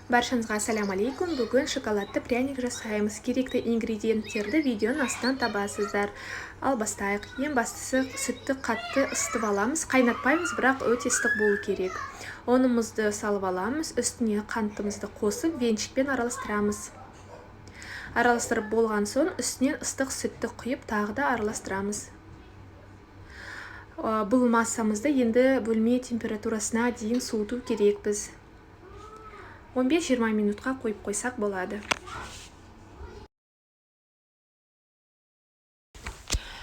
Баршаңызға ассаляму алейкум! Бүгін шоколадты пряник жасаймыз. Керекті ингредиенттерді видеоның астынан табасыздар. Ал бастайық. Ең бастысы, сүтті қатты ысытып аламыз. Қайнатпаймыз, бірақ өте ыстық болу керек. Ұнымызды салып аламыз, үстіне қантымызды қосып, венчикпен араластырамыз. Араластырып болған соң, үстінен ыстық сүтті құйып, тағы да араластырамыз. Бұл массамызды енді бөлме температурасына дейін суыту керекпіз. 15-20 минутқа қойып қойсақ болады.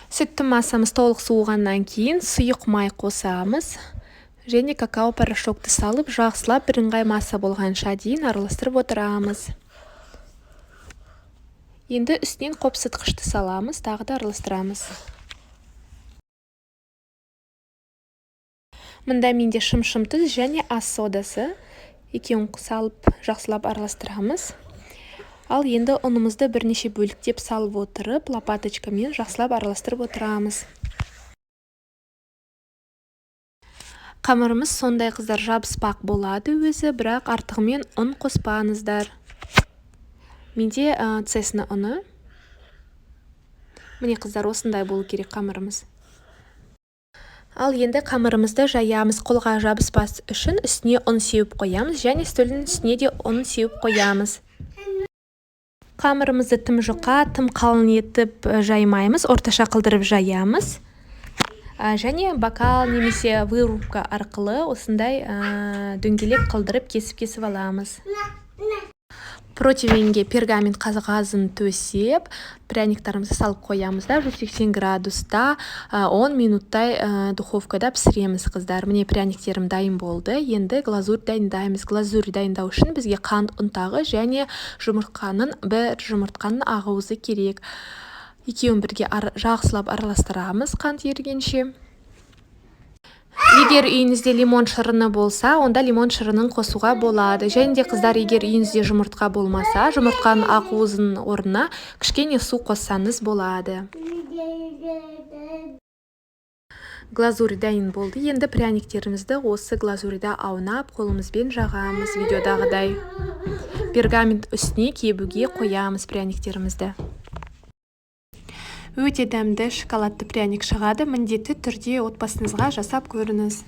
Сүтті массамыз толық суығаннан кейін сұйық май қосамыз және какао порошокты салып, жақсылап бірыңғай масса болғанша дейін араластырып отырамыз. Енді үстінен қопсытқышты саламыз, тағы да араластырамыз. Мында менде шым-шым тұз және ас содасы, екеуін салып, жақсылап араластырамыз. Ал енді ұнымызды бірнеше бөліктеп салып отырып, лопаточкамен жақсылап араластырып отырамыз. Қамырымыз сондай, қыздар, жабыспақ болады өзі, бірақ артығымен ұн қоспаңыздар. Менде Цесна ұны. Міне, қыздар, осындай болу керек қамырымыз. Ал енді қамырымызды жаямыз. Қолға жабыспас үшін үстіне ұн сеуіп қоямыз және үстелдің үстіне де ұн сеуіп қоямыз. Қамырымызды тым жұқа, тым қалың етіп жаймаймыз, орташа қылдырып жаямыз және бокал немесе вырубка арқылы осындай дөңгелек қылдырып, кесіп-кесіп аламыз. Противеньге пергамент қағазын төсеп, пряниктарымызды салып қоямыз да, 180 градуста 10 минуттай духовкада пісіреміз. Қыздар, міне, пряниктерім дайын болды. Енді глазурь дайындаймыз. Глазурь дайындау үшін бізге қант ұнтағы және бір жұмыртқаның ақуызы керек. Екеуін бірге жақсылап араластырамыз қант ерігенше. Егер үйіңізде лимон шырыны болса, онда лимон шырынын қосуға болады. Және де, қыздар, егер үйіңізде жұмыртқа болмаса, жұмыртқаның ақуызының орнына кішкене су қоссаңыз болады. Глазурь дайын болды. Енді пряниктерімізді осы глазурьда аунап, қолымызбен жағамыз видеодағыдай. Пергамент үстіне кебуге қоямыз пряниктерімізді. Өте дәмді шоколадты пряник шығады. Міндетті түрде отбасыңызға жасап көріңіз.